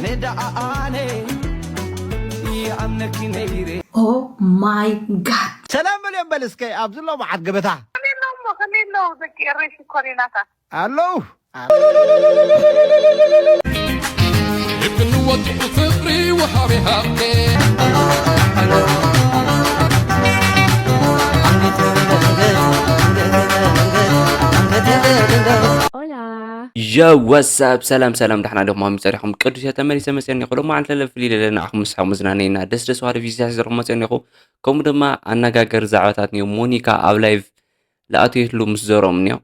ንደኣ ኣነ ይኣምነኪ ነይረ። ኦ ማይ ጋድ። ሰላም በልዮም በል እስከ ኣብዚ ኣሎ መዓት ገበታ። ከመይ ኣለዉ እሞ፣ ከመይ ኣለዉ ደቂ ኤረይ ሽኮሪናታት? ኣለዉ። ልቢ ንወድኡ ፍቕሪ ወሃቢ ሃብቴ። ኦላ። ዮ ዋትሳፕ፣ ሰላም ሰላም፣ ደሕና ዲኹም? ከመይ ጸኒሕኩም? ቅዱስ እየ፣ ተመሊሰ መጽየ እኒኹ። ሎማዓንቲ ለለ ፍልይ ለለ ንዓኹም ምሳሕ መዝናነይና ደስ ደስ በሃሊ ቪዲዮታት ሒዘ መጽየ እኒኹ። ከምኡ ድማ ኣነጋገሪ ዛዕባታት እኒኦ። ሞኒካ ኣብ ላይቭ ዝኣተየትሉ ምስ ዘርኦም እኒኦ።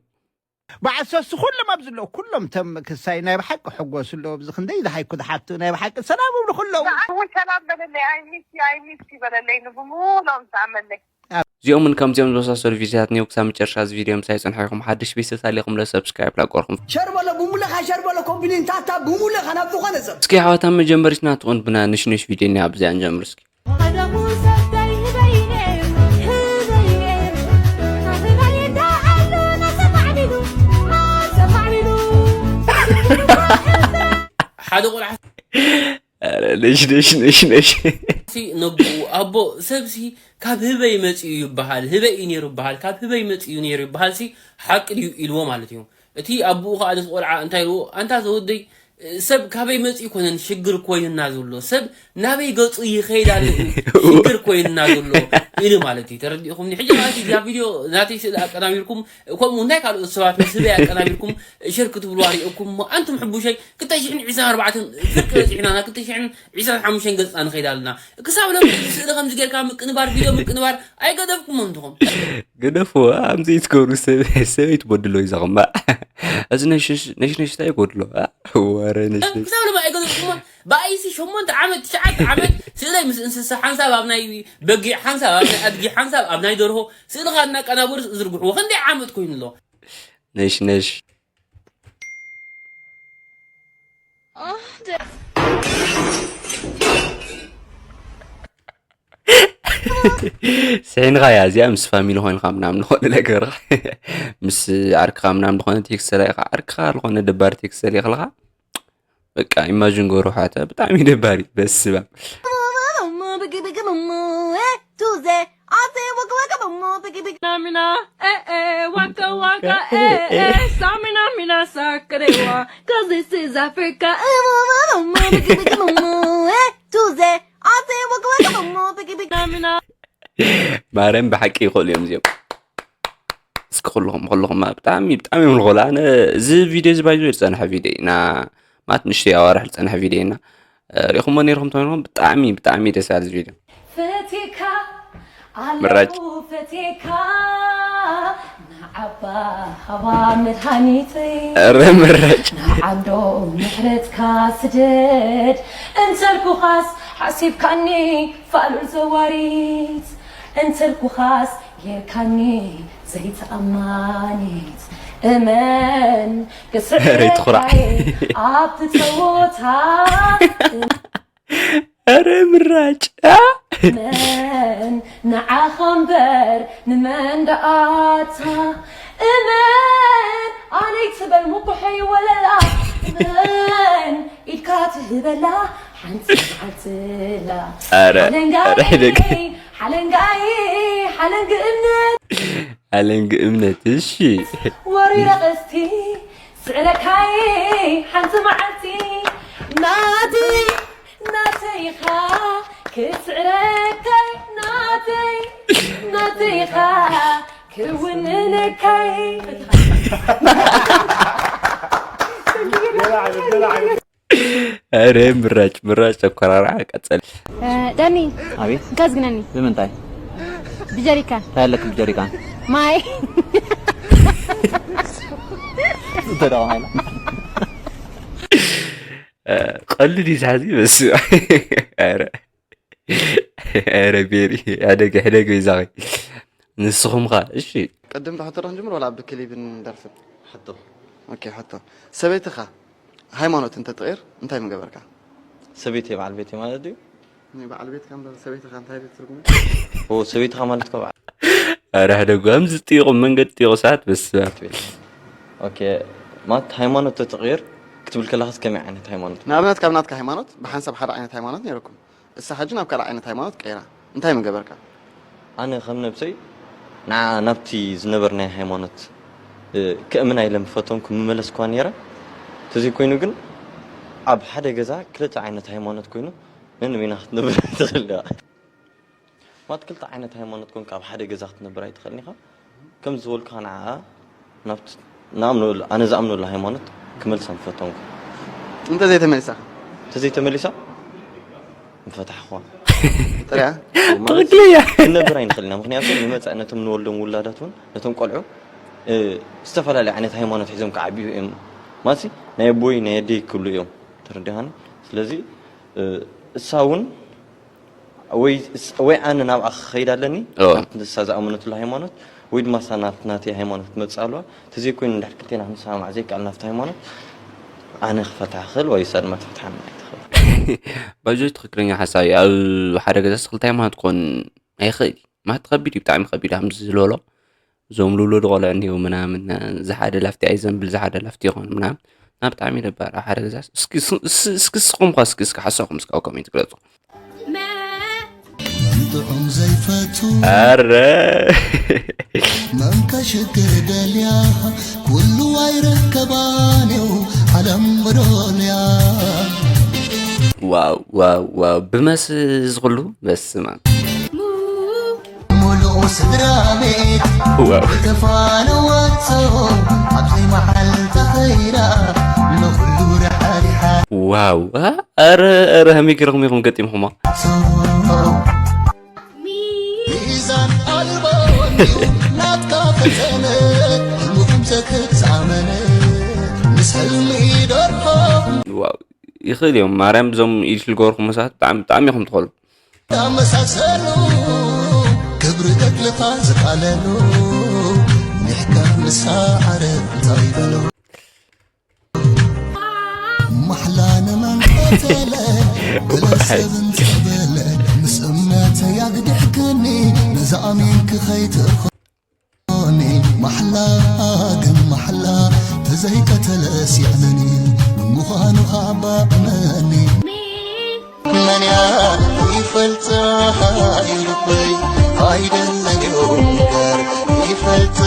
በዓል ሰሱ ኩሎም ኣብዚ ኣለዉ፣ ኩሎም ተም ክሳይ ናይ ብሓቂ ሕጎሱ ኣለዉ። ኣብዚ ክንደይ ዝሃይኩ ዝሓቱ ናይ ብሓቂ ሰላም እብሉ ኩሎም። ንዓይ እውን ሰላም በለለይ፣ I miss you፣ I miss you በለለይ ንብሙሎም ዝኣመለይ። እዚኦምን ከምዚኦም ዝመሳሰሉ ቪዲዮታት እኒኦ። ክሳብ መጨረሻ እዚ ቪዲዮ ምሳይ ጽንሑ ኢኹም። ሓድሽ ቤተሰብ ሳሌኹም ለ ሰብስክራይብ ላቆርኩም። ሸር በሎ ብሙለኻ፣ ሸር በሎ ኮምፕሊን ታታ ብሙለኻ ናብ ዝኾነ ሰብ። እስኪ ኣሕዋት፣ ኣብ መጀመሪትና ትቕንብና ንሽንሽ ቪዲዮ እኒኣ፣ ብዚኣ ንጀምር እስኪ። ሓደ ቆልዓ ኧረ ነሽ፣ ነሽ፣ ነሽ፣ ነሽ። ሲ ነቦኡ፣ ኣቦ፣ ሰብሲ ካብ ህበይ መጺኡ ይበሃል፣ ህበይ እዩ ነይሩ ይበሃል፣ ካብ ህበይ መጺኡ ነይሩ ይበሃል ሲ ሓቂ ድዩ ኢልዎ ማለት እዩ። እቲ ኣቦኡ ኸኣ ነቲ ቆልዓ እንታይ ኢልዎ፣ ኣንታ ዘወደይ፣ ሰብ ካበይ መጺኡ ኣይኮነን ሽግር ኮይንና ዘሎ፣ ሰብ ናበይ ገጹ ይኸይድ ኣሎ እዩ ሽግር ኮይንና ዘሎ ኢሉ ማለት እዩ። ተረዲእኹምኒ? ሕጂ ማለት እዩ፣ እዛ ቪድዮ ናተይ ስእሊ ኣቀናቢርኩም፣ ከምኡ ናይ ካልኦት ሰባት ምስ ህበይ ኣቀናቢርኩም ሸር ክትብሉ ኣሪእኩም እሞ፣ ኣንቱም ሕቡሸይ፣ ክልተ ሽሕን ዕስራን ኣርባዕተን ፍርቂ በጺሕና፣ ናብ ክልተ ሽሕን ዕስራን ሓሙሽተን ገጽና ንኸይድ ኣለና። ክሳብ ሎሚ ስእሊ ከምዚ ጌርካ ምቅንባር፣ ቪድዮ ምቅንባር ኣይገደፍኩሞን እንዲኹም። ግደፍዎ፣ ኣምዚ ይትገብሩ፣ ሰብ-፣ ሰበይት በድሎ ይዛኹም። እዚ ነሽነሽ-፣ ነሽነሽታ ይጎድሎ። ወረ ነሽነሽ። ክሳብ ሎሚ ኣይገደፍኩሞን። ብኣይሲ ሸሞንተ ዓመት፣ ትሽዓተ ዓመት ስእለይ ምስ እንስሳ፣ ሓንሳብ ኣብ ናይ በጊዕ፣ ሓንሳብ ኣብ ናይ ኣድጊ፣ ሓንሳብ ኣብ ናይ ደርሆ ስእልኻ እናቀናበሩ ዝዝርግሕዎ። ክንደይ ዓመት ኮይኑ ኣሎ? ነሽነሽ። ስሒንኻያ እዚኣ ምስ ፋሚሊ ኮይንካ ምናምን ዝኾነ ነገር ምስ ዓርክኻ ምናምን ዝኾነ ቴክስት ሰላኢኻ ዓርክኻ ዝኾነ ደባሪ ቴክስት ሰሊእኽልኻ በቃ ኢማጂን ገሩ ሓተ ብጣዕሚ ደባሪ በስባ። Mina, mina, eh, eh, waka, waka, eh, eh, samina, mina, sakarewa, 'cause this is Africa. Eh, wo, wo, wo, mo, biggie, biggie, mo, mo, eh, Tuesday. I say, waka, waka, mo, mo, biggie, biggie. Mina, mina. ማርያም ብሓቂ ይኽእሉ እዮም እዚኦም። እስኪ ኩልኹም፣ ኩልኹም ብጣዕሚ፣ ብጣዕሚ እዮም ዝኽእሉ። ኣነ እዚ ቪድዮ እዚ ባይዞ ዝጸንሐ ቪድዮ እዩ። ና፣ ማት ንሽተይ ኣዋርሕ ዝጸንሐ ቪድዮ እና፣ እ፣ ሪእኹሞ ነይርኩም ተኾይንኩም ብጣዕሚ፣ ብጣዕሚ ደስ በሃሊ ቪድዮ። ፈቴካ ኣለኹ ምራጭ። ፈቴካ ንዓባ ሃባ መድሃኒተይ። ኧረ ምራጭ። ንዓንዶ ምሕረትካ ስደድ እንተልኩኻስ ሓሲብካኒ ፋሉል ዘዋሪት እንተልኩኻስ ጌርካኒ ዘይተኣማኒት እመን ሬት ኩራዕ። ክስዕረካይ ኣብቲ ጸወታ ኧረ ምራጭ፣ አ? እመን ንዓኻ እምበር ንመን ደኣታ እመን ኣነይ ትበል ምኩሐይ ወለላ እመን ኢድካ ትህበላ ሓንቲ መዓልትላ ኧረ፣ ሓለንጋይ ኧረ፣ ደግ- ሓለንጋይ ሓለንግ እምነት ሓለንግ እምነት፣ እሺ። ወሪረ ቀስቲ ስዕረካይ ሓንቲ መዓልቲ ናተይ ናተይ ኢኻ ክትስዕረካይ ናተይ ናተይ ኢኻ ክውንነካይ ኧረ ምራጭ፣ ምራጭ ተኮራርዓ ቀጸል። እ፣ ዳኒ፣ ኣቤት። እንካ ዝግነኒ። ብምንታይ? ብጀሪካን። እንታይ ኣለክ ብጀሪካን? ማይ። ተደዋማይና። እ፣ ቀልድ እዩ ዝሓዚ፣ በስመ ኣብ። ኧረ። ኧረ ቤሪ፣ ሕደግ፣ ሕደግ በይዛኺ። ንስኹም ኸ? እሺ። ቅድም ብሕቶ ዶ ክንጅምር ዋላ ብክሊብን ደርፍን? ሕቶ። ኦኬ፣ ሕቶ። ሰበይትኻ ሃይማኖት እንተትቕይር እንታይ ምገበርካ? ሰበይተይ በዓል ቤተይ ማለት ድዩ? ናይ በዓል ቤትካ እምበር ሰበይትኻ እንታይ ድዩ ትርጉሙ? ኦ፣ ሰበይትኻ ማለት እኮ በዓል ኧረ ሕደግ፣ ከምዚ ጥይቑ መንገዲ ጥይቑ ሰዓት በስመ ኣብ። ኦኬ፣ ማለት ሃይማኖት ተትቕይር ክትብል ከለኻስ ከመይ ዓይነት ሃይማኖት? ንኣብነት ካብ ናትካ ሃይማኖት ብሓንሳብ ሓደ ዓይነት ሃይማኖት ነይርኩም፣ እሳ ሕጂ ናብ ካልእ ዓይነት ሃይማኖት ቀይራ እንታይ ምገበርካ? ኣነ ከም ነብሰይ ንዓ ናብቲ ዝነበርናዮ ሃይማኖት እ፣ ከእምና ኢለ ምፈተንኩ ምመለስኳ ነይረ። ተዘይኮይኑ ግን ኣብ ሓደ ገዛ ክልተ ዓይነት ሃይማኖት ኮይኑ ነንበይና ክትነብር ኣይትኽእል ኢኻ። ማለት ክልተ ዓይነት ሃይማኖት ኮንካ ኣብ ሓደ ገዛ ክትነብር ኣይትኽእልን ኢኻ። ከም ዝበልኩኻ ንዓኣ ናብቲ ንኣምነሉ ኣነ ዝኣምነሉ ሃይማኖት ክመልሳ ምፈተንኩ። እንተ ዘይተመሊሳ ተዘይተመሊሳ ምፈታሕኹዋ። ጥርያ ማለት ትኽክለኛ። ክንነብር ኣይንኽእል ኢና። ምኽንያቱ ንመጻኢ ነቶም ንወልዶም ውላዳት እውን ነቶም ቆልዑ እ፣ ዝተፈላለዩ ዓይነት ሃይማኖት ሒዞም ክዓብዩ እዮም። ማለት ናይ ኣቦይ ናይ ኣደይ ክብሉ እዮም። ተረዲኻኒ? ስለዚ እ፣ እሳ እውን ወይ እስ- ወይ ኣነ ናብኣ ክኸይድ ኣለኒ እወ። ናብቲ ንሳ ዝኣመነትሉ ሃይማኖት ወይ ድማ እሳ ናብቲ ናተይ ሃይማኖት ክትመጽእ ኣለዋ። ተዘይኮይኑ እንድሕር ክልቴና ክንሰማማዕ ዘይከኣል ናብቲ ሃይማኖት ኣነ ክፈትሓ ክኽእል ወይ እሳ ድማ ትፍትሓኒ ኣይትኽእል። ባይዞይ ትኽክለኛ ሓሳብ እዩ። ኣብ ሓደ ገዛስ ክልተ ሃይማኖት ክኾን ኣይኽእል እዩ። ማለት ከቢድ እዩ፣ ብጣዕሚ ከቢድ እዩ። ከምዚ ዝበሎ እዞም ልውሉድ ቆልዑ እኒው ምናምን ዝሓደ ላፍቲ ኣይዘንብል ዝሓደ ላፍቲ ይኾን ምናምን እና ብጣዕሚ ደባር ኣብ ሓደ ገዛስ እስኪ ስ- ስ- እስኪ ስኹም ኳ እስኪ እስኪ ሓሳብኩም እስኪ ኣብ ኮሜንት ግለፁ። ጥዑም ዘይፈቱ ኣረ መምከ ሽግር ደልያ ኩሉ ኣይረከባንው ዓለም ብዶልያ ዋው ዋው ዋው ብመስ ዝኽሉ በስማ ሙሉኡ ስድራ ቤት ዋው ተፋነወቶ ኣብዚ መዓልታ ኸይዳ ንኹሉ ርሓሪሓ ዋው አ- ኣረ ኣረ ከመይ ገይርኹም ኢኹም ገጢምኹማ ሚዛን ኣልቦ ናትካ ፈተነ ህልምኹም ዘክትኣመነ ምስ ህልሚ ደርሆ ዋው ይኽእል እዮም ማርያም እዞም ኢድ ዝገበርኩም መሳት ብጣዕሚ ብጣዕሚ ኢኹም ትኽእሉ ኣመሳሰሉ ክብሪ ገድልኻ ዝቃለሉ ንሕካ ንሳ ዓረ እንታይ ይበሉ ማሕላ ንመን ቀተለ ብለሰብ እንተበለ ምስ እምነት ያግድሕክኒ ነዛ ኣሚንክ ኸይትእኽኒ ማሕላ ግን ማሕላ ተዘይቀተለ ሲዕነኒ ምዃኑ ኻባ እመኒ መን እያ ይፈልጣ ኢልኩይ ኣይደለዮ እምበር ይፈልጣ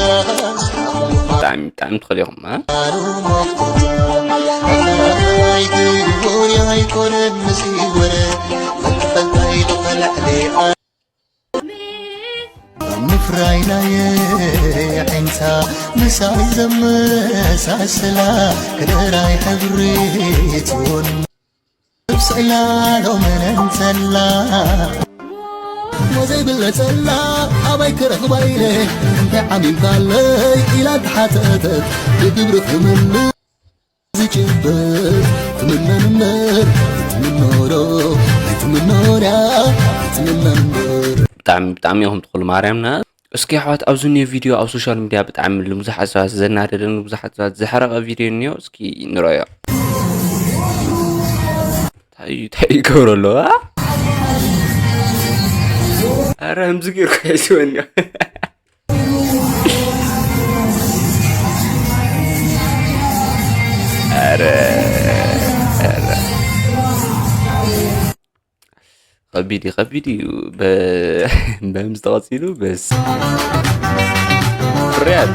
ብጣዕሚ ብጣዕሚ ትኽእል ኢኹም እ? ምፍራይ ናይ ዓይንታ ምሳይ ዘመሳስላ ክደራይ ሕብሪ ትውን ስእላ ሎመን እንተላ ሞዘይ ብለጸላ ኣባይ ክረኽባ ኢለ እንታይ ዓሚምካለይ ኢላ ተሓተተት ብግብሪ ክምልስ ዝጭበጥ ትምነን እምበር ትምኖዶ ኣይትምኖድያ ኣይትምነን እምበር ብጣዕሚ ብጣዕሚ ኢኹም ትኽእሉ ማርያምና እስኪ ኣሕዋት ኣብዚ እኒኦ ቪድዮ ኣብ ሶሻል ሚድያ ብጣዕሚ ንብዙሓት ሰባት ዘናደደን ንብዙሓት ሰባት ዘሕረቐ ቪድዮ እኒኦ እስኪ ንረዮ እንታይ እዩ እንታይ ይገብሮ ኣለዋ ኣረ ከምዚ ገይርኩ ሒዝወኒ ኣረ ኣረ ከቢድ እዩ ከቢድ እዩ በምዝ ተቐፂሉ በስ ፍርያት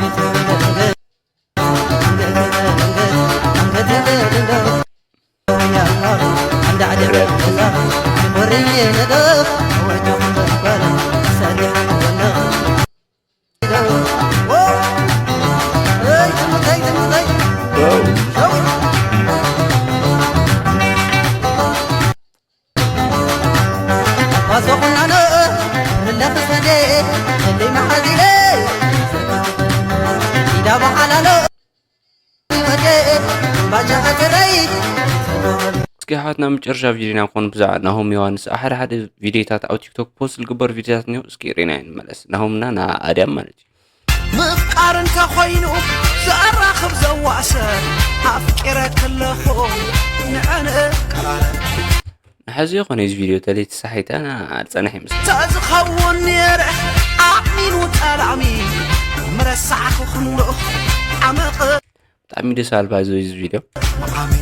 እስኪ ኣሕዋትና መጨረሻ ቪድዮና ክኾን ብዛዕባ ናሆም ዮሃንስ ሓደ ሓደ ቪድዮታት ኣብ ቲክቶክ ፖስት ዝግበር ቪድዮታት እኒኦ እስኪ ሪና ንመለስ ናሆምና ና ኣድያም ማለት እዩ ምፍቃር እንተኾይኑ ዘራኽብ ዘዋሰን ኣፍቂረ ከለኹ ንዕን ቀራረብ ንሓዚ ይኾነ እዚ ቪድዮ ተለይቲ ሳሒታ ጸናሕ ይመስል ተዝኸውን ነይረ ኣሚኑ ጠላሚ ምረሳዕኩ ክንዶ ዓመቕ ብጣዕሚ ደስ ኣልባ እዚ እዚ ቪድዮ ዓሚ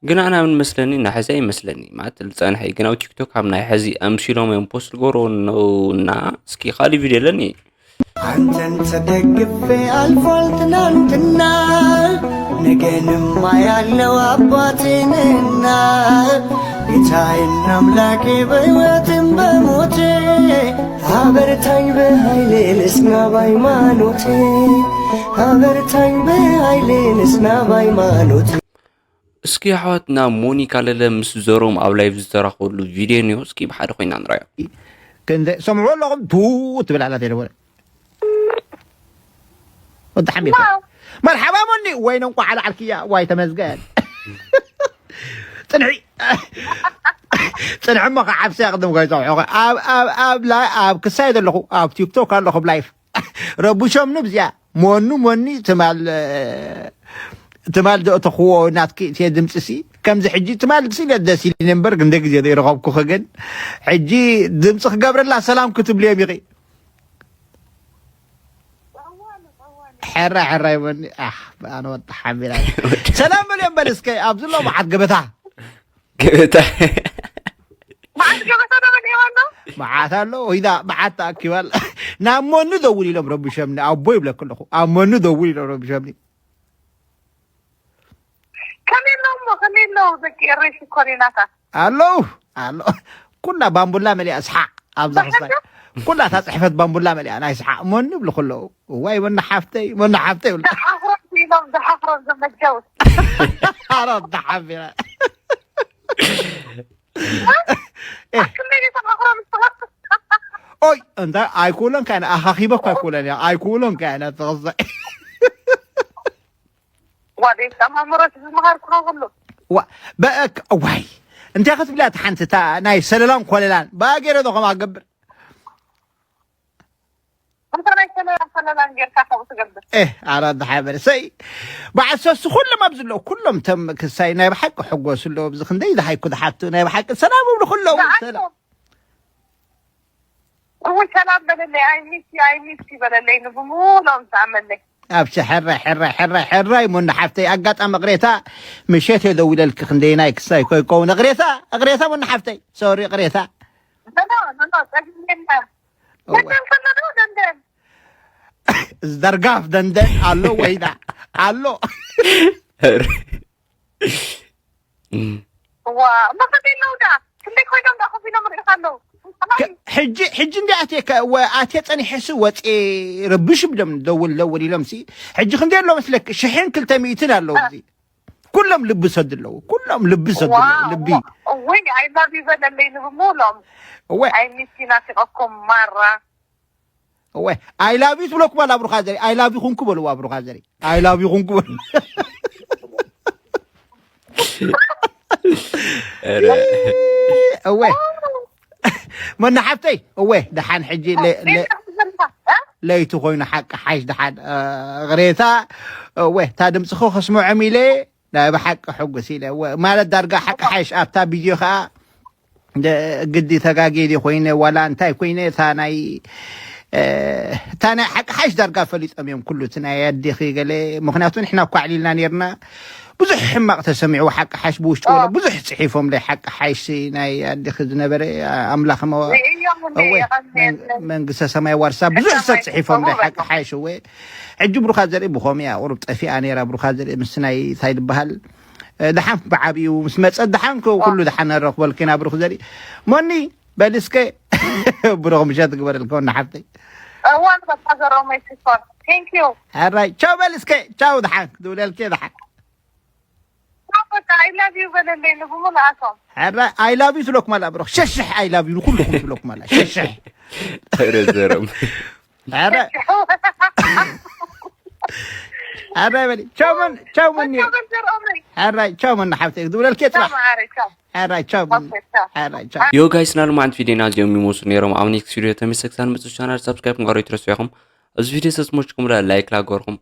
ግን ኣና ምን መስለኒ ናሕዚ ኣይመስለኒ ማለት ዝጸንሐ እዩ። ግን ኣብ ቲክቶክ ኣብ ናይ ሕዚ ኣምሲሎም እዮም ፖስት ዝገብሩ እና እስኪ ካልእ ቪድዮ ኣለኒ። አንተን ተደግፌ አልፏል ትናንትና፣ ነገንማ ያለው አባቴንና ጌታዬን አምላኬ በሕይወትም በሞቴ አበርታኝ በኃይሌ ልጽና በሃይማኖቴ አበርታኝ በኃይሌ ልጽና በሃይማኖቴ። እስኪ ኣሕዋትና ሞኒካ ለለ ምስ ዘሮም ኣብ ላይቭ ዝተራኸብሉ ቪድዮ እኒኦ። እስኪ ብሓደ ኮይና ንራዮ። ክንደ ሰምዑ ኣለኹም ቱ ትብል ኣላ ቴሌፎን። ወዲ ሓሚድ መርሓባ ሞኒ፣ ወይነ እንኳዕ ኣልዓልክያ። ዋይ ተመስገን። ጽንሒ ጽንሒ እሞ ከዓብሰ ቅድም ኮይፀውሑ ኣብ ኣብ ኣብ ላ- ኣብ ክሳይ ዘለኹ ኣብ ቲክቶክ ኣለኹ ብላይፍ ረቡሾምኒ ብዚኣ ሞኑ ሞኒ ትማል ትማል ዘእተኽዎ ናትኪ እትየ ድምፂ ሲ ከምዚ ሕጂ ትማል ሲ ደስ ኢሊ ነበር እንደ ግዜ ዘይረኸብኩኺ ግን ሕጂ ድምፂ ክገብረላ ሰላም ክትብልዮም ኢኺ። ሕራይ ሕራይ ሞኒ ኣነ ወጣ ሓቢራ ሰላም በልዮም በል እስከ ኣብዚ ኣሎ መዓት ገበታ ገበታ መዓት ገበታ ዶ በልየዋ ኣሎ? መዓት ኣሎ ወይዳ መዓት ተኣኪባል ናብ ሞኒ ደውል ኢሎም ረብሸምኒ ኣቦ ይብለክ ኣለኹ ኣብ ሞኒ ደውል ኢሎም ረብሸምኒ ከመይ ኣለዉ እሞ ከመይ ኣለዉ ደቂ ኤረይ ሽኮሪናታት ኣለዉ ኣሎ ኩላ ባምቡላ መሊኣ ስሓቅ ኣብዛ ክስታይ ኩላ እታ ፅሕፈት ባምቡላ መሊኣ ናይ ስሓቅ ሞኒ ይብሉ ከለዉ እዋይ ሞኒ ሓፍተይ ሞኒ ሓፍተይ ይብሉ ደሓኽሮም ኢሎም ደሓኽሮም ዘመጃውስ ኣረ ተሓቢረ ኣክመይ ተማኽሮም ዝተኸፍት ኦይ እንታይ ኣይክእሎን ካይነ ኣኻኺበ እኳ ኣይክእሎን እያ ኣይክእሎን ካይነ ተኸስታይ ዋደይ ኣማምሮት ዝመሃርኩ ከሎ ዋ በእክ ዋይ እንታይ ክትብላ እቲ ሓንቲ እታ ናይ ሰለላን ኮለላን ብኣ ገይረ ዶ ከምኣ ገብር እንተ ናይ ሰለላን ኮለላን ጌርካ ከምኡ ትገብር ኤ ኣረ ዝሓበረ ሰይ በዓል ሰሱ ኩሎም ኣብዚ ኣለዉ ኩሎም ቶም ክሳይ ናይ ብሓቂ ሕጎሱ ኣለዉ ኣብዚ ክንደይ ዝሃይኩ ዝሓቱ ናይ ብሓቂ ሰላም እብሉ ኩለዉ ሰላም እውይ ሰላም በለለይ ኣይ ሚስ ዩ ኣይ ሚስ ዩ በለለይ ንብሙሎም ዝኣመለይ ኣብቲ ሕራይ ሕራይ ሕራይ ሕራይ ሞኒ ሓፍተይ ኣጋጣሚ ቅሬታ ምሸት እየ ደዊለልኪ ክንደይናይ ክሳይ ኮይከውን እቅሬታ እቅሬታ ሞኒ ሓፍተይ ሶሪ እቅሬታ ኖ ኖ ኖ ጸግም የለን እወ። ደንደን ከሎ ዶ ደንደን ደርጋፍ ደንደን ኣሎ ወይዳ ኣሎ ዋ መኸት የለው ዳ ክንደይ ኮይኖም ዳ ኮፍ ኢሎም ርኢኻ ኣለዉ ከ- ሕጂ ሕጂ እንዲ ኣትየ ከ- ወ- ኣትየ ጸኒሐ ሲ ወጽ ረብሽ ብሎም ደውል ደውል ኢሎም ሲ ሕጂ ክንደይ ኣሎ መስለክ ሽሕን ክልተ ሚእትን ኣለዉ እዚ ኩሎም ልቢ ሰድ ኣለዉ ኩሎም ልቢ ሰድ ኣለዉ ልቢ እወይ ኣይ ላቭ ዩ በለለይ ንብሙሎም እወ ኣይ ሚስ ዩ ናፊቐኩም ማራ እወ ኣይ ላቭ ዩ ትብለኩም ኣላ ብሩኻ ዘሪ ኣይ ላቭ ዩ ኩንኩ በልዋ ብሩኻ ዘሪ ኣይ ላቭ ዩ ኩንኩ በል ኧረ እወ መና ሓፍተይ እወ ደሓን ሕጂ ለ- ለ- ለይቲ ኮይኑ ሓቂ ሓሽ ደሓን እግሬታ እወ እታ ድምፅኺ ከስምዖም ኢለ ናይ ብሓቂ ሕጉስ ኢለ እወ ማለት ዳርጋ ሓቂ ሓሽ ኣብታ ቪድዮ ከዓ ደ- ግዲ ተጋጌ ድየ ኮይነ ዋላ እንታይ ኮይነ እታ ናይ እ፣ እታ ናይ ሓቂ ሓሽ ዳርጋ ፈሊጦም እዮም ኩሉ እቲ ናይ ኣዴኺ ገለ ምክንያቱ ንሕና እኳ ኣዕሊልና ነርና ብዙሕ ሕማቕ ተሰሚዕዎ ሓቂ ሓሽ ብውሽጢ ወለ ብዙሕ ፅሒፎምለይ ሓቂ ሓሽ ናይ ኣዴኺ ዝነበረ ኣምላኽ መዋ ርእዮም እንደ እወ የቐንየለን መንግስተ ሰማይ ዋርሳ ብዙሕ ሰብ ፅሒፎምለይ ሓቂ ሓሽ እወ ሕጂ ብሩኻ ዘርኢ ብኸምኡ እያ ቁሩብ ጠፊኣ ነይራ ብሩኻ ዘርኢ ምስ ናይ እንታይ ዝበሃል እ፣ ደሓን ብዓብኡ ምስ መፀ ደሓን ከ- ኩሉ ደሓን ረኽበልኪ ናብ ብሩኽ ዘርኢ ሞኒ በል እስከ ብሩኽ ምሸት ግበረልከ ወና ሓፍተይ እዋን በቃ ዘረው my sister thank you ሕራይ ቻው በል እስከ ቻው ደሓን ክድውለልከ ደሓን በቃ I love you በለለይ ንብሙሉኣቶም ሕራይ ኣይ ላቭ ዩ ትብለኩም ኣላ ብሩኽ ሸሽሕ ኣይ ላቭ ዩ ንኩልኩም ትብለኩም ኣላ ሸሽሕ ኧረ ዘረም ሕራይ ሕራይ በሊ ቻው መን ቻው መን እዩ በል ዘርኦመይ ሕራይ ቻው መን ሓፍተይ ክድውለልከ ቻው ፅባሕ መዓረይ ቻው ሕራይ ቻው መን ኦኬ ቻው ሕራይ ቻው ዮ ጋይስ ናልማዓንቲ ቪድዮና እዚኦም ይመስሉ ነይሮም ኣብ ኔክስት ቪድዮ ተመሰክሳን ምፅእ ቻናል ሳብስክራይብ ምግባር ይትረሱ ኢኹም እዚ ቪድዮ ዝተፅሞችኩም ላይክ ላገርኩም